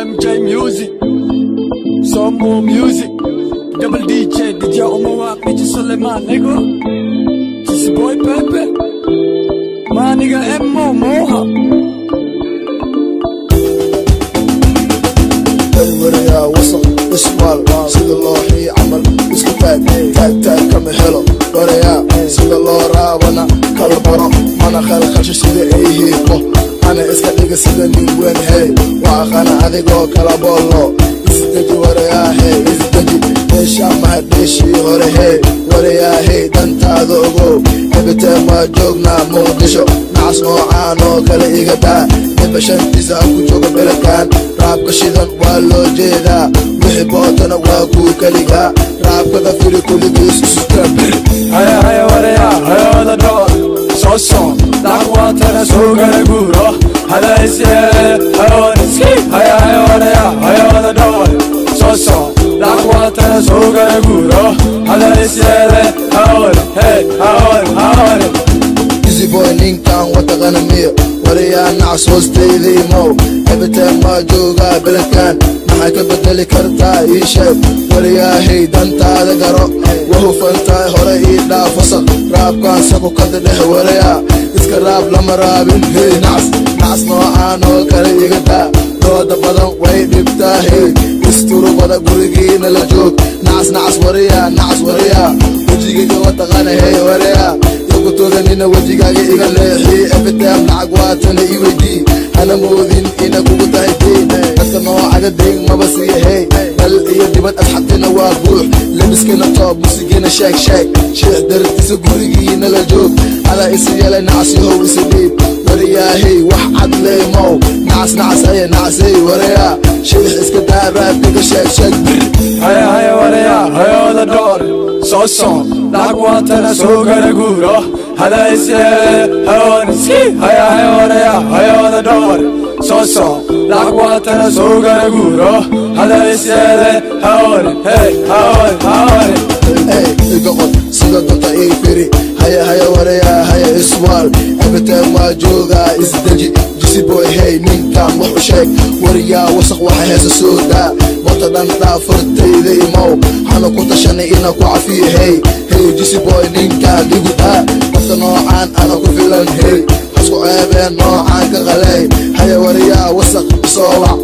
MJ Music, Some More Music, Double DJ, DJ Omar, DJ Suleiman, nigga. This boy Pepe, my nigga Mo Moha. Wariyaa wasaq ismaal sida loo xii camal isku taag taag taag kama helo wariyaa sida loo raabana kala baro mana khalkhalsho sida ay hiiqo ana iska dhiga sida nin weyn hey waa aqaana adigoo kala boollo isdeji wariyaa hey isdeji meesha mahadheeshii hore hey wariyaa hey dantaada ogow ebiteen waa joognaa Muqdisho nacas noocaan oo kale iga daa ninba shantiisa aan ku joogo beledkan raabka shidan waa loo jeedaa wixii bootana waa kuu keligaa raabkada firi kuligiis isutaan Haya haya waraya haya wada dhawr soo soo lacag waatana soo gala guuro hada isyeele hayoon iski haya haya waraya haya wada dhawr soo soo lacag waatana soo gala guuro hada isyeele hayoon hey hayoon hayoon. Easy boy ninkan wataqana miyo wariyaa nacas hoostayda imow ebiteen waa joogaa beledkan maxaa ka bedeli kartaa ii sheeg wariyaahey dantaada garo wa hufantahay hore ii dhaaf wasaq raabkaan saku kada dheh wariyaa iska raab lama raabin hey nacas nacas noocaan oo kale iga daa dooda badan way dhibtaa hey isturubada gurigiina la joog nacas nacas wariyaa nacas wariyaa wejigayga wataqana hey wariyaa kutoganina wejigaaga iga leexi ebitem lacag waatana i weydii hana moodin ina kugu tahay deyn dadka noocaga deyn maba siiya hey dal iyo dibad asxabtina waa buux labiskana toob musigiina sheeg sheeg sheex dartiisa gurigiina la joog adaa isi yeelay nacas yahow isi dhiib wariyaahey wax cad leemow nacas nacas haye nacasey wariyaa sheex iska daa raabkiga sheeg sheeg bir. Haya haya waraya haya wada dhawr soo soo lacag waatana soo gala guuro hada isyeele hayoon iski haya haya waraya haya wada dhawr soo soo lacag waatana soo gala guuro hada isyeele hayoon hey hayoon hayoon. Hey, iga qod sida doonta ii firi haya haya wariyaa haya iswaal ebiteen waa joogaa isdeji jisi boy hey ninkan wax u sheeg wariyaa wasaq waxa heesa soo daa wata dhan dhaafartayda imow hana ku tashanay ina ku cafiyo hey hey jisi boy ninkan igu daa dadka noocaan ana ku filan hey hasku ceebeen noocaan ka qaley haya wariyaa wasaq soo wac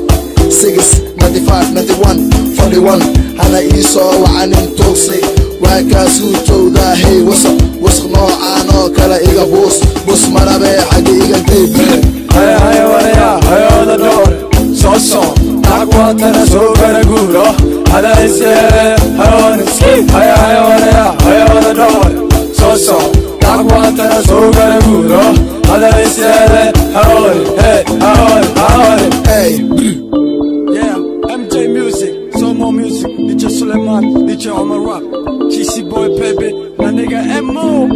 6 95 91 41 hana ii soo wacanin tuugsi waa kaasuu towdaa hey wasaq wasaq noocaan oo kale iga buus bus marabee xagga iga gey bir. Haya haya waraya haya wada dhawr soo soo lacag waatana soo gala guuro hada isyeele hayoon iski haya haya waraya haya wada dhawr soo soo lacag waatana soo gala guuro hada isyeele hayoon hey hayoon hayoon. Hey bir. Yeah, MJ Music, Some More Music, DJ Suleiman, DJ Omar Rap, GC Boy Pepe, my nigga Mo.